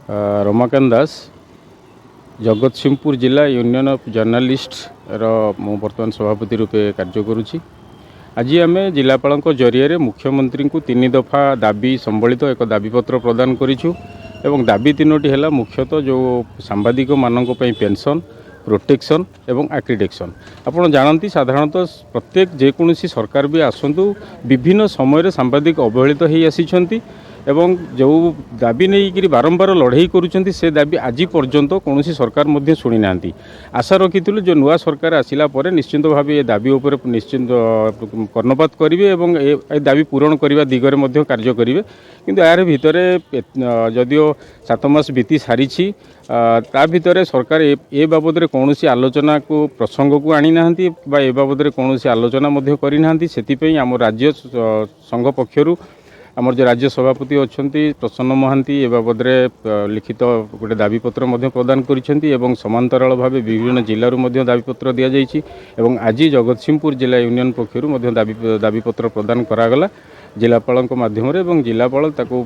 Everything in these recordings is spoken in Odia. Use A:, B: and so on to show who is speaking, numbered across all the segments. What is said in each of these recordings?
A: ରମାକାନ୍ତ ଦାସ, ଜଗତସିଂହପୁର ଜିଲ୍ଲା ୟୁନିୟନ୍ ଅଫ୍ ଜର୍ଣ୍ଣାଲିଷ୍ଟର ମୁଁ ବର୍ତ୍ତମାନ ସଭାପତି ରୂପେ କାର୍ଯ୍ୟ କରୁଛି। ଆଜି ଆମେ ଜିଲ୍ଲାପାଳଙ୍କ ଜରିଆରେ ମୁଖ୍ୟମନ୍ତ୍ରୀଙ୍କୁ ତିନି ଦଫା ଦାବି ସମ୍ବଳିତ ଏକ ଦାବିପତ୍ର ପ୍ରଦାନ କରିଛୁ ଏବଂ ଦାବି ତିନୋଟି ହେଲା ମୁଖ୍ୟତଃ ଯେଉଁ ସାମ୍ବାଦିକମାନଙ୍କ ପାଇଁ ପେନ୍ସନ୍, ପ୍ରୋଟେକ୍ସନ୍ ଏବଂ ଆକ୍ରିଡେସନ୍। ଆପଣ ଜାଣନ୍ତି, ସାଧାରଣତଃ ପ୍ରତ୍ୟେକ ଯେକୌଣସି ସରକାର ବି ଆସନ୍ତୁ, ବିଭିନ୍ନ ସମୟରେ ସାମ୍ବାଦିକ ଅବହେଳିତ ହେଇ ଆସିଛନ୍ତି ଏବଂ ଯେଉଁ ଦାବି ନେଇକରି ବାରମ୍ବାର ଲଢ଼େଇ କରୁଛନ୍ତି, ସେ ଦାବି ଆଜି ପର୍ଯ୍ୟନ୍ତ କୌଣସି ସରକାର ମଧ୍ୟ ଶୁଣିନାହାନ୍ତି। ଆଶା ରଖିଥିଲୁ ଯେ ନୂଆ ସରକାର ଆସିଲା ପରେ ନିଶ୍ଚିନ୍ତ ଭାବେ ଏ ଦାବି ଉପରେ ନିଶ୍ଚିନ୍ତ କର୍ଣ୍ଣପାତ କରିବେ ଏବଂ ଏ ଦାବି ପୂରଣ କରିବା ଦିଗରେ ମଧ୍ୟ କାର୍ଯ୍ୟ କରିବେ। କିନ୍ତୁ ଏହାର ଭିତରେ ଯଦିଓ 7 ମାସ ବିତି ସାରିଛି, ତା ଭିତରେ ସରକାର ଏ ବାବଦରେ କୌଣସି ଆଲୋଚନାକୁ ପ୍ରସଙ୍ଗକୁ ଆଣିନାହାନ୍ତି ବା ଏ ବାବଦରେ କୌଣସି ଆଲୋଚନା ମଧ୍ୟ କରିନାହାନ୍ତି। ସେଥିପାଇଁ ଆମ ରାଜ୍ୟ ସଂଘ ପକ୍ଷରୁ ଆମର ଯେଉଁ ରାଜ୍ୟ ସଭାପତି ଅଛନ୍ତି ପ୍ରସନ୍ନ ମହାନ୍ତି, ଏ ବାବଦରେ ଲିଖିତ ଗୋଟେ ଦାବିପତ୍ର ମଧ୍ୟ ପ୍ରଦାନ କରିଛନ୍ତି ଏବଂ ସମାନ୍ତରାଳ ଭାବେ ବିଭିନ୍ନ ଜିଲ୍ଲାରୁ ମଧ୍ୟ ଦାବିପତ୍ର ଦିଆଯାଇଛି ଏବଂ ଆଜି ଜଗତସିଂହପୁର ଜିଲ୍ଲା ୟୁନିୟନ ପକ୍ଷରୁ ମଧ୍ୟ ଦାବିପତ୍ର ପ୍ରଦାନ କରାଗଲା ଜିଲ୍ଲାପାଳଙ୍କ ମାଧ୍ୟମରେ ଏବଂ ଜିଲ୍ଲାପାଳ ତାକୁ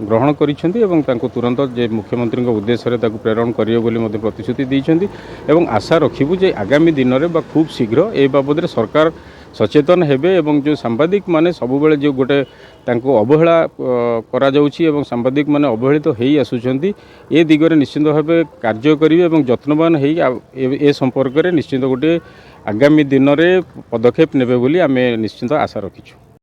A: ଗ୍ରହଣ କରିଛନ୍ତି ଏବଂ ତାଙ୍କୁ ତୁରନ୍ତ ଯେ ମୁଖ୍ୟମନ୍ତ୍ରୀଙ୍କ ଉଦ୍ଦେଶ୍ୟରେ ତାକୁ ପ୍ରେରଣ କରିବେ ବୋଲି ମଧ୍ୟ ପ୍ରତିଶ୍ରୁତି ଦେଇଛନ୍ତି। ଏବଂ ଆଶା ରଖିବୁ ଯେ ଆଗାମୀ ଦିନରେ ବା ଖୁବ୍ ଶୀଘ୍ର ଏ ବାବଦରେ ସରକାର ସଚେତନ ହେବେ ଏବଂ ଯେଉଁ ସାମ୍ବାଦିକମାନେ ସବୁବେଳେ ଯେଉଁ ଗୋଟେ ତାଙ୍କୁ ଅବହେଳା କରାଯାଉଛି ଏବଂ ସାମ୍ବାଦିକମାନେ ଅବହେଳିତ ହେଇ ଆସୁଛନ୍ତି, ଏ ଦିଗରେ ନିଶ୍ଚିନ୍ତ ଭାବେ କାର୍ଯ୍ୟ କରିବେ ଏବଂ ଯତ୍ନବାନ ହେଇ ଏ ସମ୍ପର୍କରେ ନିଶ୍ଚିନ୍ତ ଗୋଟିଏ ଆଗାମୀ ଦିନରେ ପଦକ୍ଷେପ ନେବେ ବୋଲି ଆମେ ନିଶ୍ଚିନ୍ତ ଆଶା ରଖିଛୁ।